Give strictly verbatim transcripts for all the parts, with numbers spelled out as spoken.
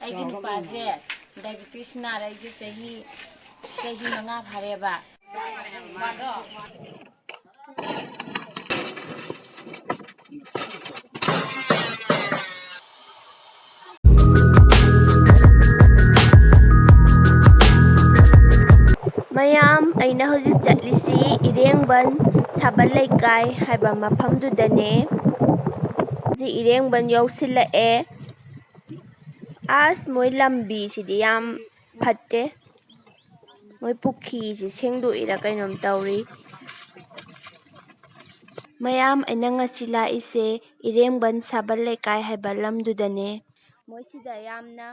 ꯑꯩꯒꯤ ꯅꯨꯄꯥꯁꯦ ꯗꯥꯏꯕꯤꯇꯤꯁ ꯅꯥꯔꯛꯏꯁꯦ ꯆꯍꯤ, ꯆꯍꯤ ꯃꯉꯥ ꯐꯥꯔꯦꯕ꯫ ꯃꯌꯥꯝ, ꯑꯩꯅ ꯍꯧꯖꯤꯛ ꯆꯠꯂꯤꯁꯤ ꯏꯔꯦꯡꯕꯟ ꯁꯥꯕꯜ ꯂꯩꯀꯥꯏ ꯍꯥꯏꯕ ꯃꯐꯝꯗꯨꯗꯅꯦ꯫ ꯍꯧꯖꯤꯛ ꯏꯔꯦꯡꯕꯟ ꯌꯧꯁꯤꯜꯂꯛꯑꯦ꯫ ꯑꯁ, ꯃꯣꯏ ꯂꯝꯕꯤꯁꯤꯗꯤ ꯌꯥꯝ ꯐꯠꯇꯦ꯫ ꯃꯣꯏ ꯄꯨꯈ꯭ꯔꯤꯁꯤ ꯁꯦꯡꯗꯣꯛꯏꯔꯥ ꯀꯩꯅꯣꯝ ꯇꯧꯔꯤ꯫ ꯃꯌꯥꯝ, ꯑꯩꯅ ꯉꯁꯤ ꯂꯥꯛꯏꯁꯦ ꯏꯔꯦꯡꯕꯟ ꯁꯥꯕꯜ ꯂꯩꯀꯥꯏ ꯍꯥꯏꯕ ꯂꯝꯗꯨꯗꯅꯦ꯫ ꯃꯣꯏꯁꯤꯗ ꯌꯥꯝꯅ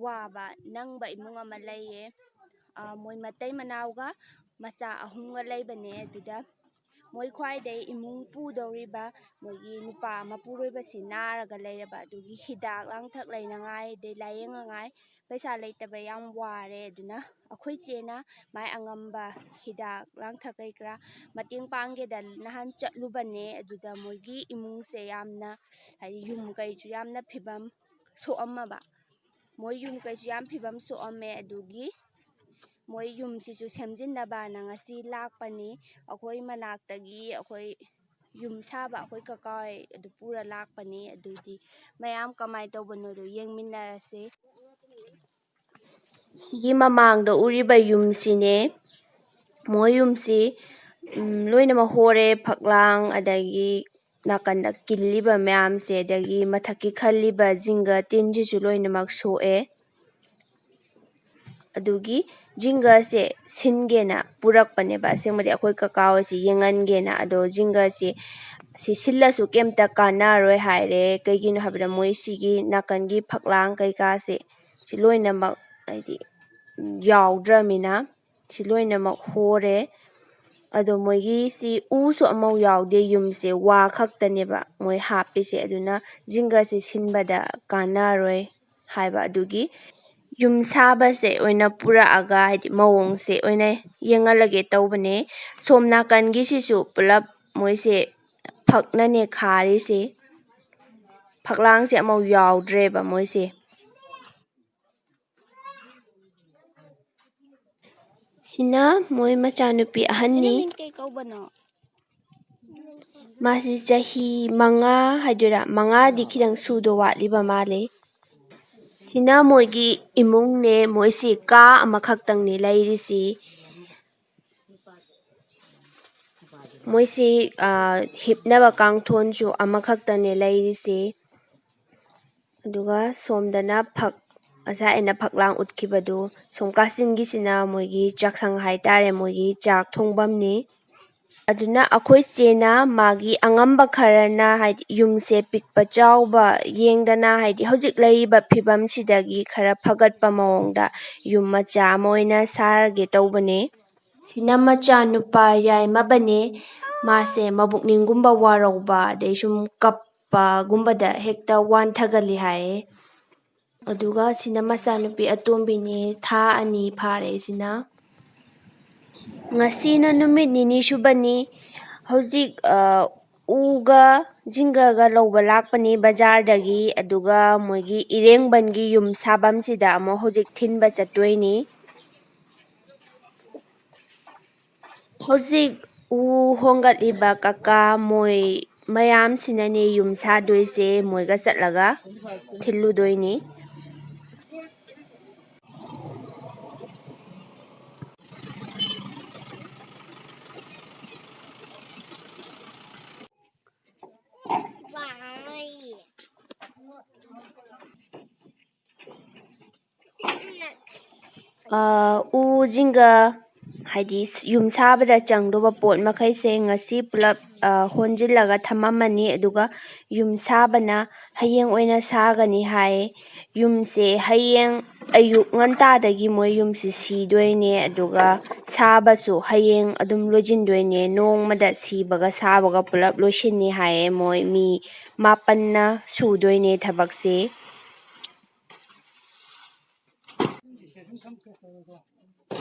ꯋꯥꯕ ꯅꯪꯕ ꯏꯃꯨꯡ ꯑꯃ ꯂꯩꯌꯦ꯫ ꯑ, ꯃꯣꯏ ꯃꯇꯩ ꯃꯅꯥꯎꯒ ꯃꯆꯥ ꯑꯍꯨꯝꯒ ꯂꯩꯕꯅꯦ꯫ ꯑꯗꯨꯗ ꯃꯣꯏ ꯈ꯭ꯋꯥꯏꯗꯩ ꯏꯃꯨꯡ ꯄꯨꯗꯧꯔꯤꯕ ꯃꯣꯏꯒꯤ ꯅꯨꯄꯥ ꯑꯃ ꯄꯨꯔꯣꯏꯕꯁꯤ ꯅꯥꯔꯒ ꯂꯩꯔꯕ, ꯑꯗꯨꯒꯤ ꯍꯤꯗꯥꯛ ꯂꯥꯡꯊꯛ ꯂꯩꯅꯉꯥꯏ, ꯑꯗꯩ ꯂꯥꯏꯌꯦꯡꯉꯉꯥꯏ ꯄꯩꯁꯥ ꯂꯩꯇꯕ ꯌꯥꯝ ꯋꯥꯔꯦ꯫ ꯑꯗꯨꯅ ꯑꯩꯈꯣꯏ ꯆꯦꯅ ꯃꯥꯏ ꯑꯉꯝꯕ ꯍꯤꯗꯥꯛ ꯂꯥꯡꯊꯛ ꯀꯩ ꯀꯔꯥ ꯃꯇꯦꯡ ꯄꯥꯡꯒꯦꯗ ꯅꯍꯥꯟ ꯆꯠꯂꯨꯕꯅꯦ꯫ ꯑꯗꯨꯗ ꯃꯣꯏꯒꯤ ꯏꯃꯨꯡꯁꯦ ꯌꯥꯝꯅ, ꯍꯥꯏꯗꯤ, ꯌꯨꯝ ꯀꯩꯁꯨ ꯌꯥꯝꯅ ꯐꯤꯕꯝ ꯁꯣꯛꯑꯝꯃꯕ, ꯃꯣꯏ ꯌꯨꯝ ꯀꯩꯁꯨ ꯌꯥꯝ ꯐꯤꯕꯝ ꯁꯣꯛꯑꯝꯃꯦ꯫ ꯑꯗꯨꯒꯤ ꯃꯣꯏ ꯌꯨꯝꯁꯤꯁꯨ ꯁꯦꯝꯖꯤꯟꯅꯕꯅ ꯉꯁꯤ ꯂꯥꯛꯄꯅꯤ꯫ ꯑꯩꯈꯣꯏ ꯃꯅꯥꯛꯇꯒꯤ ꯑꯩꯈꯣꯏ ꯌꯨꯝ ꯁꯥꯕ ꯑꯩꯈꯣꯏ ꯀꯀꯥ ꯍꯣꯏ ꯑꯗꯨ ꯄꯨꯔ ꯂꯥꯛꯄꯅꯤ꯫ ꯑꯗꯨꯗꯤ ꯃꯌꯥꯝ ꯀꯃꯥꯏꯅ ꯇꯧꯕꯅꯣꯗꯣ ꯌꯦꯡꯃꯤꯟꯅꯔꯁꯦ꯫ ꯁꯤꯒꯤ ꯃꯃꯥꯡꯗ ꯎꯔꯤꯕ ꯌꯨꯝꯁꯤꯅꯦ꯫ ꯃꯣꯏ ꯌꯨꯝꯁꯤ, ꯎꯝ, ꯂꯣꯏꯅꯃꯛ ꯍꯣꯔꯦ, ꯐꯛꯂꯥꯡ, ꯑꯗꯒꯤ ꯅꯥꯀꯟꯗ ꯀꯤꯜꯂꯤꯕ ꯃꯌꯥꯝꯁꯦ, ꯑꯗꯒꯤ ꯃꯊꯛꯀꯤ ꯈꯜꯂꯤꯕ ꯖꯤꯡꯒ ꯇꯤꯟꯁꯤꯁꯨ ꯂꯣꯏꯅꯃꯛ ꯁꯣꯛꯑꯦ꯫ ꯑꯗꯨꯒꯤ ꯖꯤꯡꯒꯁꯦ ꯁꯤꯟꯒꯦꯅ ꯄꯨꯔꯛꯄꯅꯦꯕ꯫ ꯑꯁꯦꯡꯕꯗꯤ ꯑꯩꯈꯣꯏ ꯀꯀꯥ ꯍꯣꯏꯁꯤ ꯌꯦꯡꯍꯟꯒꯦꯅ꯫ ꯑꯗꯣ ꯖꯤꯡꯒꯁꯤ ꯁꯤ ꯁꯤꯜꯂꯁꯨ ꯀꯩꯝꯇ ꯀꯥꯟꯅꯔꯣꯏ ꯍꯥꯏꯔꯦ꯫ ꯀꯩꯒꯤꯅꯣ ꯍꯥꯏꯕꯗ ꯃꯣꯏ ꯁꯤꯒꯤ ꯅꯥꯀꯟꯒꯤ ꯐꯛꯂꯥꯡ ꯀꯩꯀꯥꯁꯦ ꯁꯤ ꯂꯣꯏꯅꯃꯛ, ꯍꯥꯏꯗꯤ, ꯌꯥꯎꯗ꯭ꯔꯃꯤꯅ ꯁꯤ ꯂꯣꯏꯅꯃꯛ ꯍꯣꯔꯦ꯫ ꯑꯗꯣ ꯃꯣꯏꯒꯤ ꯁꯤ ꯎꯁꯨ ꯑꯃꯐꯥꯎ ꯌꯥꯎꯗꯦ, ꯌꯨꯝꯁꯦ ꯋꯥ ꯈꯛꯇꯅꯦꯕ ꯃꯣꯏ ꯍꯥꯞꯄꯤꯁꯦ꯫ ꯑꯗꯨꯅ ꯖꯤꯡꯒꯁꯦ ꯁꯤꯟꯕꯗ ꯀꯥꯟꯅꯔꯣꯏ ꯍꯥꯏꯕ ꯑꯗꯨꯒꯤ ꯌꯨꯝ ꯁꯥꯕꯁꯦ ꯑꯣꯏꯅ ꯄꯨꯔꯛꯑꯒ, ꯍꯥꯏꯗꯤ, ꯃꯑꯣꯡꯁꯦ ꯑꯣꯏꯅ ꯌꯦꯡꯍꯜꯂꯒꯦ ꯇꯧꯕꯅꯦ꯫ ꯁꯣꯝ ꯅꯥꯀꯟꯒꯤꯁꯤꯁꯨ ꯄꯨꯂꯞ ꯃꯣꯏꯁꯦ ꯐꯛꯅꯅꯦ ꯈꯥꯔꯤꯁꯦ꯫ ꯐꯛꯂꯥꯡꯁꯦ ꯑꯃꯐꯥꯎ ꯌꯥꯎꯗ꯭ꯔꯦꯕ ꯃꯣꯏꯁꯦ꯫ ꯁꯤꯅ ꯃꯣꯏ ꯃꯆꯥꯅꯨꯄꯤ ꯑꯍꯟꯅꯤ꯫ ꯅꯪ ꯃꯤꯡ ꯀꯩ ꯀꯧꯕꯅꯣ? ꯃꯥꯁꯤ ꯆꯍꯤ ꯃꯉꯥ ꯍꯥꯏꯗꯣꯏꯔꯥ, ꯃꯉꯥꯗꯤ ꯈꯤꯇꯪ ꯁꯨꯗꯣ ꯋꯥꯠꯂꯤꯕ ꯃꯥꯜꯂꯦ꯫ ꯁꯤꯅ ꯃꯣꯏꯒꯤ ꯏꯃꯨꯡꯅꯦ, ꯃꯣꯏꯁꯤ ꯀꯥ ꯑꯃꯈꯛꯇꯪꯅꯦ ꯂꯩꯔꯤꯁꯤ꯫ ꯃꯣꯏꯁꯤ, ꯑ, ꯍꯤꯞꯅꯕ ꯀꯥꯡꯊꯣꯟꯁꯨ ꯑꯃꯈꯛꯇꯅꯦ ꯂꯩꯔꯤꯁꯤ꯫ ꯑꯗꯨꯒ ꯁꯣꯝꯗꯅ ꯐꯛ, ꯉꯁꯥꯏ ꯑꯩꯅ ꯐꯛꯂꯥꯡ ꯎꯠꯈꯤꯕꯗꯨ, ꯁꯣꯝ ꯀꯥꯆꯤꯟꯒꯤꯁꯤꯅ ꯃꯣꯏꯒꯤ ꯆꯥꯛꯁꯪ ꯍꯥꯏꯇꯥꯔꯦ, ꯃꯣꯏꯒꯤ ꯆꯥꯛ ꯊꯣꯡꯐꯝꯅꯤ꯫ ꯑꯗꯨꯅ ꯑꯩꯈꯣꯏ ꯆꯦꯅ ꯃꯥꯒꯤ ꯑꯉꯝꯕ ꯈꯔꯅ, ꯍꯥꯏꯗꯤ, ꯌꯨꯝꯁꯦ ꯄꯤꯛꯄ ꯆꯥꯎꯕ ꯌꯦꯡꯗꯅ, ꯍꯥꯏꯗꯤ, ꯍꯧꯖꯤꯛ ꯂꯩꯔꯤꯕ ꯐꯤꯕꯝꯁꯤꯗꯒꯤ ꯈꯔ ꯐꯒꯠꯄ ꯃꯑꯣꯡꯗ ꯌꯨꯝ ꯃꯆꯥ ꯑꯃ ꯑꯣꯏꯅ ꯁꯥꯔꯒꯦ ꯇꯧꯕꯅꯦ꯫ ꯁꯤꯅ ꯃꯆꯥꯅꯨꯄꯥ ꯌꯥꯏꯃꯕꯅꯦ꯫ ꯃꯥꯁꯦ ꯃꯕꯨꯛꯅꯤꯡꯒꯨꯝꯕ ꯋꯥꯔꯧꯕ, ꯑꯗꯩ ꯁꯨꯝ ꯀꯞꯄꯒꯨꯝꯕꯗ ꯍꯦꯛꯇ ꯋꯥꯟꯊꯒꯜꯂꯤ ꯍꯥꯏꯌꯦ꯫ ꯑꯗꯨꯒ ꯁꯤꯅ ꯃꯆꯥꯅꯨꯄꯤ ꯑꯇꯣꯝꯕꯤꯅꯤ, ꯊꯥ ꯑꯅꯤ ꯐꯥꯔꯦ ꯁꯤꯅ꯫ ꯉꯁꯤꯅ ꯅꯨꯃꯤꯠ ꯅꯤꯅꯤ ꯁꯨꯕꯅꯤ꯫ ꯍꯧꯖꯤꯛ, ꯑ, ꯎꯒ ꯖꯤꯡꯒꯒ ꯂꯧꯕ ꯂꯥꯛꯄꯅꯤ ꯕꯖꯥꯔꯗꯒꯤ, ꯑꯗꯨꯒ ꯃꯣꯏꯒꯤ ꯏꯔꯦꯡꯕꯟꯒꯤ ꯌꯨꯝ ꯁꯥꯐꯝꯁꯤꯗ ꯑꯃꯨꯛ ꯍꯧꯖꯤꯛ ꯊꯤꯟꯕ ꯆꯠꯇꯣꯏꯅꯤ꯫ ꯍꯧꯖꯤꯛ ꯎ ꯍꯣꯡꯒꯠꯂꯤꯕ ꯀꯀꯥ ꯃꯣꯏ ꯃꯌꯥꯝꯁꯤꯅꯅꯦ ꯌꯨꯝ ꯁꯥꯗꯣꯏꯁꯦ, ꯃꯣꯏꯒ ꯆꯠꯂꯒ ꯊꯤꯜꯂꯨꯗꯣꯏꯅꯤ꯫ ꯑ, ꯎ ꯖꯤꯡꯒ, ꯍꯥꯏꯗꯤ, ꯌꯨꯝ ꯁꯥꯕꯗ ꯆꯪꯗꯧꯕ ꯄꯣꯠ ꯃꯈꯩꯁꯦ ꯉꯁꯤ ꯄꯨꯂꯞ, ꯑ, ꯍꯣꯟꯖꯤꯜꯂꯒ ꯊꯝꯃꯝꯃꯅꯤ, ꯑꯗꯨꯒ ꯌꯨꯝ ꯁꯥꯕꯅ ꯍꯌꯦꯡ ꯑꯣꯏꯅ ꯁꯥꯒꯅꯤ ꯍꯥꯏ꯫ ꯌꯨꯝꯁꯦ ꯍꯌꯦꯡ ꯑꯌꯨꯛ ꯉꯟꯇꯥꯗꯒꯤ ꯃꯣꯏ ꯌꯨꯝꯁꯤ ꯁꯤꯗꯣꯏꯅꯦ, ꯑꯗꯨꯒ ꯁꯥꯕꯁꯨ ꯍꯌꯦꯡ ꯑꯗꯨꯝ ꯂꯣꯏꯁꯤꯟꯗꯣꯏꯅꯦ꯫ ꯅꯣꯡꯃꯗ ꯁꯤꯕꯒ ꯁꯥꯕꯒ ꯄꯨꯂꯞ ꯂꯣꯏꯁꯤꯟꯅꯤ ꯍꯥꯏꯌꯦ꯫ ꯃꯣꯏ ꯃꯤ ꯃꯥꯄꯟꯅ ꯁꯨꯗꯣꯏꯅꯦ ꯊꯕꯛꯁꯦ꯫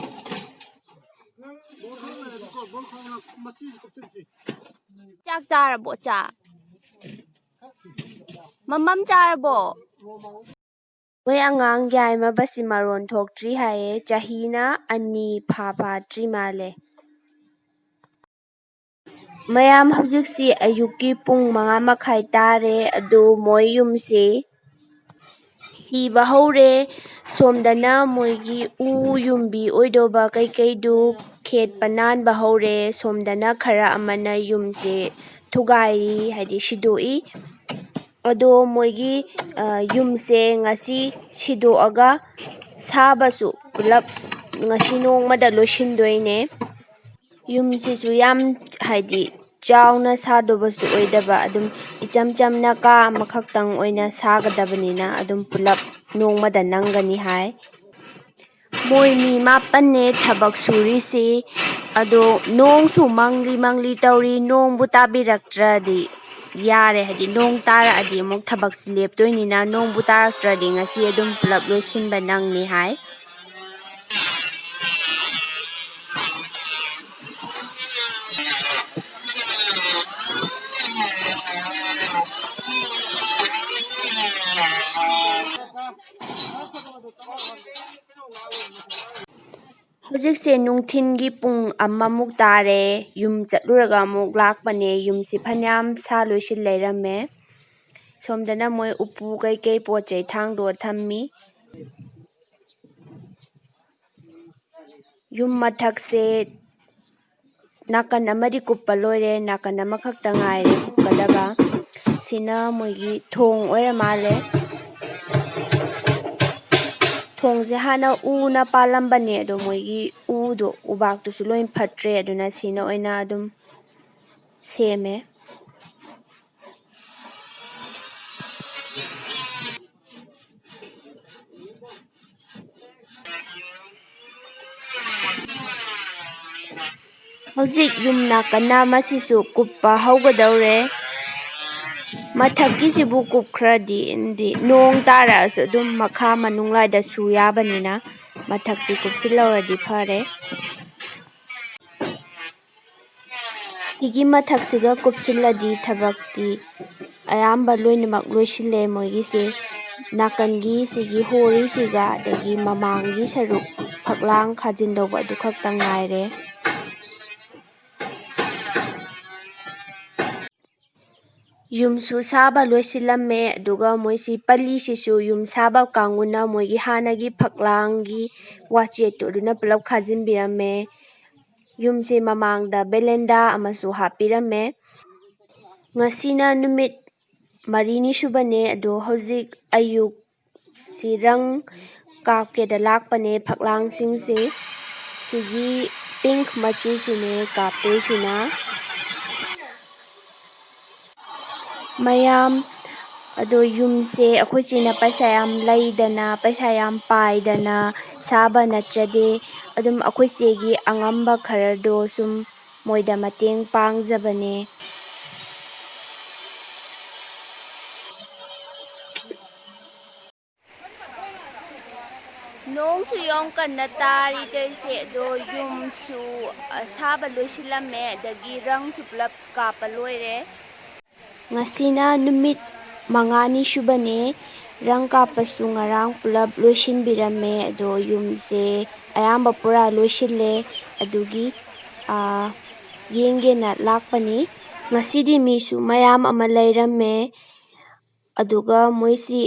ꯆꯥꯛ ꯆꯥꯔꯕꯣ? ꯆꯥꯛ? ꯃꯃꯝ ꯆꯥꯔꯕꯣ? ꯃꯣꯏ ꯑꯉꯥꯡ ꯌꯥꯏꯃꯕꯁꯤ ꯃꯔꯣꯟ ꯊꯣꯛꯇ꯭ꯔꯤ ꯍꯥꯏꯌꯦ꯫ ꯆꯍꯤꯅ ꯑꯅꯤ ꯐꯥ ꯐꯥꯗ꯭ꯔꯤ ꯃꯥꯜꯂꯦ꯫ ꯃꯌꯥꯝ, ꯍꯧꯖꯤꯛꯁꯤ ꯑꯌꯨꯛꯀꯤ ꯄꯨꯡ ꯃꯉꯥ ꯃꯈꯥꯏ ꯇꯥꯔꯦ꯫ ꯑꯗꯨ ꯃꯣꯏ ꯌꯨꯝꯁꯤ ꯁꯤꯕ ꯍꯧꯔꯦ꯫ ꯁꯣꯝꯗꯅ ꯃꯣꯏꯒꯤ ꯎ ꯌꯨꯝꯕꯤ ꯑꯣꯏꯗꯧꯕ ꯀꯩꯀꯩꯗꯨ ꯈꯦꯠꯄ ꯅꯥꯟꯕ ꯍꯧꯔꯦ꯫ ꯁꯣꯝꯗꯅ ꯈꯔ ꯑꯃꯅ ꯌꯨꯝꯁꯦ ꯊꯨꯒꯥꯏꯔꯤ, ꯍꯥꯏꯗꯤ ꯁꯤꯗꯣꯛꯏ꯫ ꯑꯗꯣ ꯃꯣꯏꯒꯤ, ꯑ, ꯌꯨꯝꯁꯦ ꯉꯁꯤ ꯁꯤꯗꯣꯛꯑꯒ ꯁꯥꯕꯁꯨ ꯄꯨꯂꯞ ꯉꯁꯤ ꯅꯣꯡꯃꯗ ꯂꯣꯏꯁꯤꯟꯗꯣꯏꯅꯦ꯫ ꯌꯨꯝꯁꯤꯁꯨ ꯌꯥꯝ, ꯍꯥꯏꯗꯤ, ꯆꯥꯎꯅ ꯁꯥꯗꯧꯕꯁꯨ ꯑꯣꯏꯗꯕ, ꯑꯗꯨꯝ ꯏꯆꯝ ꯆꯝꯅ ꯀꯥ ꯑꯃꯈꯛꯇꯪ ꯑꯣꯏꯅ ꯁꯥꯒꯗꯕꯅꯤꯅ ꯑꯗꯨꯝ ꯄꯨꯂꯞ ꯅꯣꯡꯃꯗ ꯅꯪꯒꯅꯤ ꯍꯥꯏ꯫ ꯃꯣꯏ ꯃꯤ ꯃꯥꯄꯟꯅꯦ ꯊꯕꯛ ꯁꯨꯔꯤꯁꯤ꯫ ꯑꯗꯣ ꯅꯣꯡꯁꯨ ꯃꯪꯂꯤ ꯃꯪꯂꯤ ꯇꯧꯔꯤ, ꯅꯣꯡꯕꯨ ꯇꯥꯕꯤꯔꯛꯇ꯭ꯔꯗꯤ ꯌꯥꯔꯦ, ꯍꯥꯏꯗꯤ ꯅꯣꯡ ꯇꯥꯔꯛꯑꯗꯤ ꯑꯃꯨꯛ ꯊꯕꯛꯁꯤ ꯂꯦꯞꯇꯣꯏꯅꯤꯅ, ꯅꯣꯡꯕꯨ ꯇꯥꯔꯛꯇ꯭ꯔꯗꯤ ꯉꯁꯤ ꯑꯗꯨꯝ ꯄꯨꯂꯞ ꯂꯣꯏꯁꯤꯟꯕ ꯅꯪꯅꯤ ꯍꯥꯏ꯫ ꯍꯧꯖꯤꯛꯁꯦ ꯅꯨꯡꯊꯤꯟꯒꯤ ꯄꯨꯡ ꯑꯃꯃꯨꯛ ꯇꯥꯔꯦ꯫ ꯌꯨꯝ ꯆꯠꯂꯨꯔꯒ ꯑꯃꯨꯛ ꯂꯥꯛꯄꯅꯦ꯫ ꯌꯨꯝꯁꯤ ꯐꯅꯌꯥꯝ ꯁꯥ ꯂꯣꯏꯁꯤꯜ ꯂꯩꯔꯝꯃꯦ꯫ ꯁꯣꯝꯗꯅ ꯃꯣꯏ ꯎꯄꯨ ꯀꯩꯀꯩ ꯄꯣꯠ ꯆꯩ ꯊꯥꯡꯗꯣꯛꯑ ꯊꯝꯃꯤ꯫ ꯌꯨꯝ ꯃꯊꯛꯁꯦ ꯅꯥꯀꯟ ꯑꯃꯗꯤ ꯀꯨꯞꯄ ꯂꯣꯏꯔꯦ, ꯅꯥꯀꯟ ꯑꯃꯈꯛꯇ ꯉꯥꯏꯔꯦ ꯀꯨꯞꯀꯗꯕ꯫ ꯁꯤꯅ ꯃꯣꯏꯒꯤ ꯊꯣꯡ ꯑꯣꯏꯔ ꯃꯥꯜꯂꯦ꯫ ꯊꯣꯡꯁꯦ ꯍꯥꯟꯅ ꯎꯅ ꯄꯥꯜꯂꯝꯕꯅꯦ, ꯑꯗꯣ ꯃꯣꯏꯒꯤ ꯎꯗꯣ, ꯎꯕꯥꯛꯇꯨꯁꯨ ꯂꯣꯏ ꯐꯠꯇ꯭ꯔꯦ, ꯑꯗꯨꯅ ꯁꯤꯅ ꯑꯣꯏꯅ ꯑꯗꯨꯝ ꯁꯦꯝꯃꯦ꯫ ꯍꯧꯖꯤꯛ ꯌꯨꯝ ꯅꯥꯀꯟ ꯑꯃꯁꯤꯁꯨ ꯀꯨꯞꯄ ꯍꯧꯒꯗꯧꯔꯦ꯫ ꯃꯊꯛꯀꯤꯁꯤꯕꯨ ꯀꯨꯞꯈ꯭ꯔꯗꯤ, ꯗꯤ ꯅꯣꯡ ꯇꯥꯔꯛꯑꯁꯨ ꯑꯗꯨꯝ ꯃꯈꯥ ꯃꯅꯨꯡ ꯂꯥꯏꯗ ꯁꯨ ꯌꯥꯕꯅꯤꯅ ꯃꯊꯛꯁꯤ ꯀꯨꯞꯁꯤꯜꯍꯧꯔꯗꯤ ꯐꯔꯦ꯫ ꯁꯤꯒꯤ ꯃꯊꯛꯁꯤꯒ ꯀꯨꯞꯁꯤꯜꯂꯗꯤ ꯊꯕꯛꯇꯤ ꯑꯌꯥꯝꯕ ꯂꯣꯏꯅꯃꯛ ꯂꯣꯏꯁꯤꯜꯂꯦ ꯃꯣꯏꯒꯤꯁꯦ꯫ ꯅꯥꯀꯟꯒꯤ ꯁꯤꯒꯤ ꯍꯣꯔꯤꯁꯤꯒ ꯑꯗꯒꯤ ꯃꯃꯥꯡꯒꯤ ꯁꯔꯨꯛ ꯐꯛꯂꯥꯡ ꯈꯥꯖꯤꯟꯗꯧꯕ ꯑꯗꯨ ꯈꯛꯇ ꯉꯥꯏꯔꯦ꯫ ꯌꯨꯝꯁꯨ ꯁꯥꯕ ꯂꯣꯏꯁꯤꯜꯂꯝꯃꯦ꯫ ꯑꯗꯨꯒ ꯃꯣꯏꯁꯤ ꯄꯜꯂꯤꯁꯤꯁꯨ ꯌꯨꯝ ꯁꯥꯕ ꯀꯥꯡꯕꯨꯅ ꯃꯣꯏꯒꯤ ꯍꯥꯟꯅꯒꯤ ꯐꯛꯂꯥꯡꯒꯤ ꯋꯥꯆꯦꯠꯇꯨ ꯑꯗꯨꯅ ꯄꯨꯂꯞ ꯈꯥꯖꯤꯟꯕꯤꯔꯝꯃꯦ꯫ ꯌꯨꯝꯁꯤ ꯃꯃꯥꯡꯗ ꯕꯦꯂꯦꯟꯗꯥ ꯑꯃꯁꯨ ꯍꯥꯞꯄꯤꯔꯝꯃꯦ꯫ ꯉꯁꯤꯅ ꯅꯨꯃꯤꯠ ꯃꯔꯤꯅꯤ ꯁꯨꯕꯅꯦ꯫ ꯑꯗꯣ ꯍꯧꯖꯤꯛ ꯑꯌꯨꯛ ꯁꯤ ꯔꯪ ꯀꯥꯞꯀꯦꯗ ꯂꯥꯛꯄꯅꯦ ꯐꯛꯂꯥꯡꯁꯤꯡꯁꯦ꯫ ꯁꯤꯒꯤ ꯄꯤꯡꯛ ꯃꯆꯨꯁꯤꯅꯦ ꯀꯥꯞꯇꯣꯏꯁꯤꯅ꯫ ꯃꯌꯥꯝ ꯑꯗꯣ ꯌꯨꯝꯁꯦ ꯑꯩꯈꯣꯏ ꯆꯦꯅ ꯄꯩꯁꯥ ꯌꯥꯝ ꯂꯩꯗꯅ, ꯄꯩꯁꯥ ꯌꯥꯝ ꯄꯥꯏꯗꯅ ꯁꯥꯕ ꯅꯠꯆꯗꯦ꯫ ꯑꯗꯨꯝ ꯑꯩꯈꯣꯏ ꯆꯦꯒꯤ ꯑꯉꯝꯕ ꯈꯔꯗꯣ ꯁꯨꯝ ꯃꯣꯏꯗ ꯃꯇꯦꯡ ꯄꯥꯡꯖꯕꯅꯦ꯫ ꯅꯣꯡꯁꯨ ꯌꯥꯝ ꯀꯟꯅ ꯇꯥꯔꯤ ꯇꯧꯔꯤꯁꯦ, ꯑꯗꯣ ꯌꯨꯝꯁꯨ, ꯑ, ꯁꯥꯕ ꯂꯣꯏꯁꯤꯜꯂꯝꯃꯦ, ꯑꯗꯒꯤ ꯔꯪꯁꯨ ꯄꯨꯂꯞ ꯀꯥꯞꯄ ꯂꯣꯏꯔꯦ꯫ ꯉꯁꯤꯅ ꯅꯨꯃꯤꯠ ꯃꯉꯥꯅꯤ ꯁꯨꯕꯅꯦ꯫ ꯔꯪ ꯀꯥꯞꯄꯁꯨ ꯉꯔꯥꯡ ꯄꯨꯂꯞ ꯂꯣꯏꯁꯤꯟꯕꯤꯔꯝꯃꯦ, ꯑꯗꯣ ꯌꯨꯝꯁꯦ ꯑꯌꯥꯝꯕ ꯄꯨꯔꯥ ꯂꯣꯏꯁꯤꯜꯂꯦ꯫ ꯑꯗꯨꯒꯤ, ꯑ, ꯌꯦꯡꯒꯦꯅ ꯂꯥꯛꯄꯅꯤ꯫ ꯉꯁꯤꯗꯤ ꯃꯤꯁꯨ ꯃꯌꯥꯝ ꯑꯃ ꯂꯩꯔꯝꯃꯦ꯫ ꯑꯗꯨꯒ ꯃꯣꯏꯁꯤ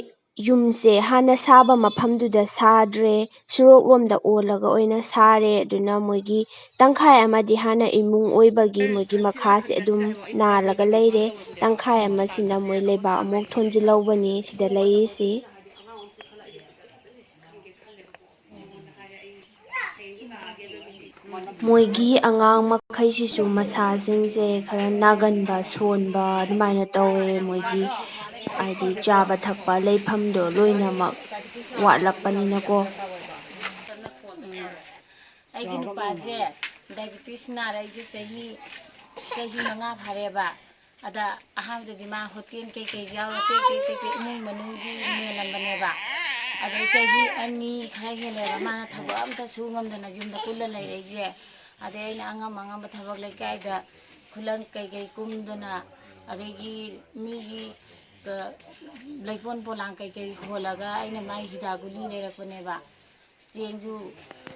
ꯌꯨꯝꯁꯦ ꯍꯥꯟꯅ ꯁꯥꯕ ꯃꯐꯝꯗꯨꯗ ꯁꯥꯗ꯭ꯔꯦ, ꯁꯣꯔꯣꯛꯂꯣꯝꯗ ꯑꯣꯜꯂꯒ ꯑꯣꯏꯅ ꯁꯥꯔꯦ꯫ ꯑꯗꯨꯅ ꯃꯣꯏꯒꯤ ꯇꯪꯈꯥꯏ ꯑꯃꯗꯤ ꯍꯥꯟꯅ ꯏꯃꯨꯡ ꯑꯣꯏꯕꯒꯤ ꯃꯣꯏꯒꯤ ꯃꯈꯥꯁꯦ ꯑꯗꯨꯝ ꯅꯥꯜꯂꯒ ꯂꯩꯔꯦ, ꯇꯪꯈꯥꯏ ꯑꯃꯁꯤꯅ ꯃꯣꯏ ꯂꯩꯕꯥꯛ ꯑꯃꯨꯛ ꯊꯣꯟꯖꯤꯜꯍꯧꯕꯅꯤ ꯁꯤꯗ ꯂꯩꯔꯤꯁꯤ꯫ ꯃꯣꯏꯒꯤ ꯑꯉꯥꯡ ꯃꯈꯩꯁꯤꯁꯨ ꯃꯁꯥꯁꯤꯡꯁꯦ ꯈꯔ ꯅꯥꯒꯟꯕ, ꯁꯣꯟꯕ ꯑꯗꯨꯃꯥꯏꯅ ꯇꯧꯋꯦ꯫ ꯃꯣꯏꯒꯤ ꯍꯥꯏꯗꯤ ꯆꯥꯕ ꯊꯛꯄ ꯂꯩꯐꯝꯗꯣ ꯂꯣꯏꯅꯃꯛ ꯋꯥꯠꯂꯛꯄꯅꯤꯅꯀꯣ꯫ ꯑꯩꯒꯤ ꯅꯨꯄꯥꯁꯦ ꯗꯥꯏꯕꯤꯇꯤꯁ ꯅꯥꯔꯛꯏꯁꯦ ꯆꯍꯤ, ꯆꯍꯤ ꯃꯉꯥ ꯐꯥꯔꯦꯕ꯫ ꯑꯗ ꯑꯍꯥꯟꯕꯗꯗꯤ ꯃꯥ ꯍꯣꯇꯦꯜ ꯀꯩꯀꯩ ꯌꯥꯎꯔ ꯇꯦꯛ ꯇꯦꯛ ꯇꯦꯛ ꯇꯦꯛ ꯏꯃꯨꯡ ꯃꯅꯨꯡꯒꯤ ꯃꯦꯜꯂꯝꯕꯅꯦꯕ꯫ ꯑꯗꯩ ꯆꯍꯤ ꯑꯅꯤ ꯈꯔ ꯍꯦꯜꯂꯦꯕ ꯃꯥꯅ ꯊꯕꯛ ꯑꯝꯇ ꯁꯨ ꯉꯝꯗꯅ ꯌꯨꯝꯗ ꯀꯨꯜꯂ ꯂꯩꯔꯛꯏꯁꯦ꯫ ꯑꯗꯩ ꯑꯩꯅ ꯑꯉꯝ ꯑꯉꯝꯕ ꯊꯕꯛ ꯂꯩꯀꯥꯏꯗ ꯈꯨꯂꯪ ꯀꯩꯀꯩ ꯀꯨꯝꯗꯅ, ꯑꯗꯒꯤ ꯃꯤꯒꯤ ꯂꯩꯄꯣꯟ ꯄꯣꯂꯥꯡ ꯀꯩꯀꯩ ꯍꯣꯜꯂꯒ ꯑꯩꯅ ꯃꯥꯏ ꯍꯤꯗꯥꯛ ꯒꯨꯂꯤ ꯂꯩꯔꯛꯄꯅꯦꯕ꯫ ꯆꯦꯡꯁꯨ,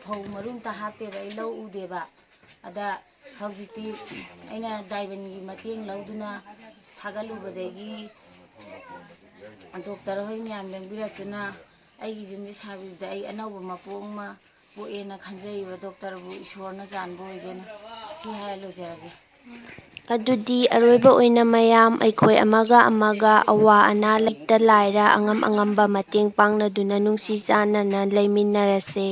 ꯐꯧ ꯃꯔꯨ ꯑꯝꯇ ꯍꯥꯞꯇꯦꯕ, ꯑꯩ ꯂꯧ ꯎꯗꯦꯕ꯫ ꯑꯗ ꯍꯧꯖꯤꯛꯇꯤ ꯑꯩꯅ ꯗꯥꯏꯕꯟꯒꯤ ꯃꯇꯦꯡ ꯂꯧꯗꯨꯅ ꯊꯥꯒꯠꯂꯨꯕꯗꯒꯤ ꯗꯣꯛꯇꯔ ꯍꯣꯏ ꯃꯌꯥꯝ ꯂꯦꯡꯕꯤꯔꯛꯇꯨꯅ ꯑꯩꯒꯤ ꯌꯨꯝꯁꯦ ꯁꯥꯕꯤꯕꯗ ꯑꯩ ꯑꯅꯧꯕ ꯃꯄꯣꯛ ꯑꯃ ꯄꯣꯛꯑꯦꯅ ꯈꯟꯖꯩꯕ꯫ ꯗꯣꯛꯇꯔꯕꯨ ꯏꯁꯣꯔꯅ ꯆꯥꯟꯕ ꯑꯣꯏꯖꯅꯨ꯫ ꯁꯤ ꯍꯥꯏꯔ ꯂꯣꯏꯖꯔꯒꯦ꯫ ꯑꯗꯨꯗꯤ ꯑꯔꯣꯏꯕ ꯑꯣꯏꯅ ꯃꯌꯥꯝ ꯑꯩꯈꯣꯏ ꯑꯃꯒ ꯑꯃꯒ ꯑꯋꯥ ꯑꯅꯥ, ꯂꯩꯇ ꯂꯥꯏꯔ, ꯑꯉꯝ ꯑꯉꯝꯕ ꯃꯇꯦꯡ ꯄꯥꯡꯅꯗꯨꯅ ꯅꯨꯡꯁꯤ ꯆꯥꯟꯅꯅ ꯂꯩꯃꯤꯟꯅꯔꯁꯦ꯫